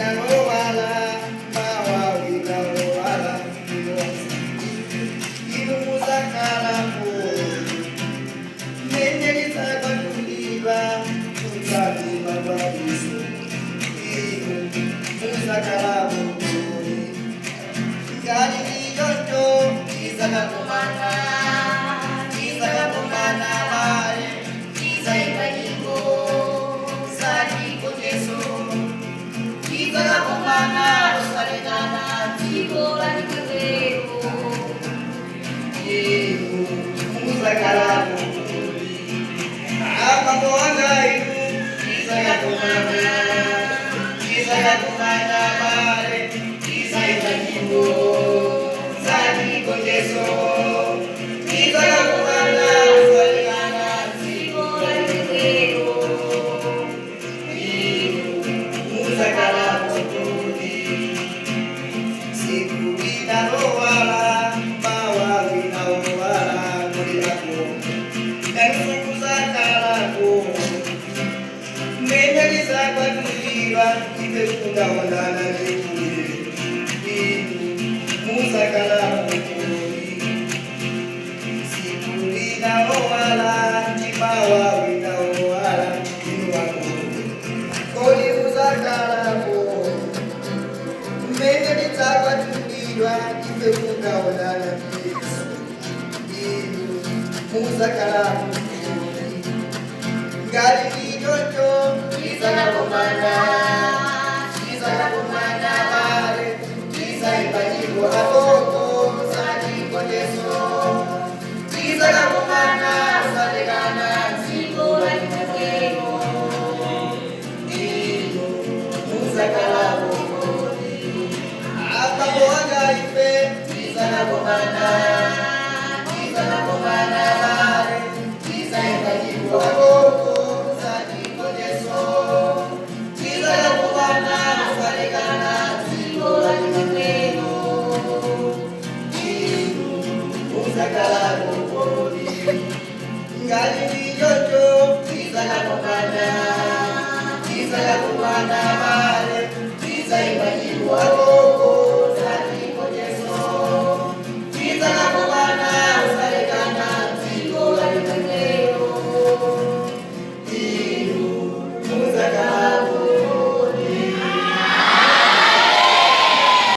linalowala, mawa linalowala, inu muzakalako. Mene lizakwatulidwa kudzalima kwaliso, inu muzakalako. Ngati ndichoncho tizakakumana, tizakakumana male, tizaimba nyimbo zachikoteso, tizakakumana osalekana Dziko la chikwekwero. Inu muzakalako. Abambo wanga inu tizakakumana, tizakakumana male, tizaimba nyimbo zachikoteso, tizakakumana osalekana Dziko la chikwekwero. Inu muzakalako. Siku linalowala, mawa linalowala, mulirako nanusukuzakalako. Mene lizakwatulidwa ife kungaonana ndikuye, inu muzakalako. Siku linalowala, ndimawa linalowala, inu wako kodi muzakalako. Mene lidzakwatulidwa ife kungaonana Yesu, inu muzakalako. Ngati ndichoncho tizakakumana, tizakakumana male, tizaimba nyimbo akoko zachikoteso, tizakakumana osalekana Dziko la chikwekwero. Inu muzakalako. Abambo wanga ife tizakakumana, tizakakumana male, tizaimba nyimbo akoko zachikoteso, tizakakumana osalekana Dziko la chikwekwero. Inu muzakalako. Ngati ndichoncho tizakakumana, tizakakumana.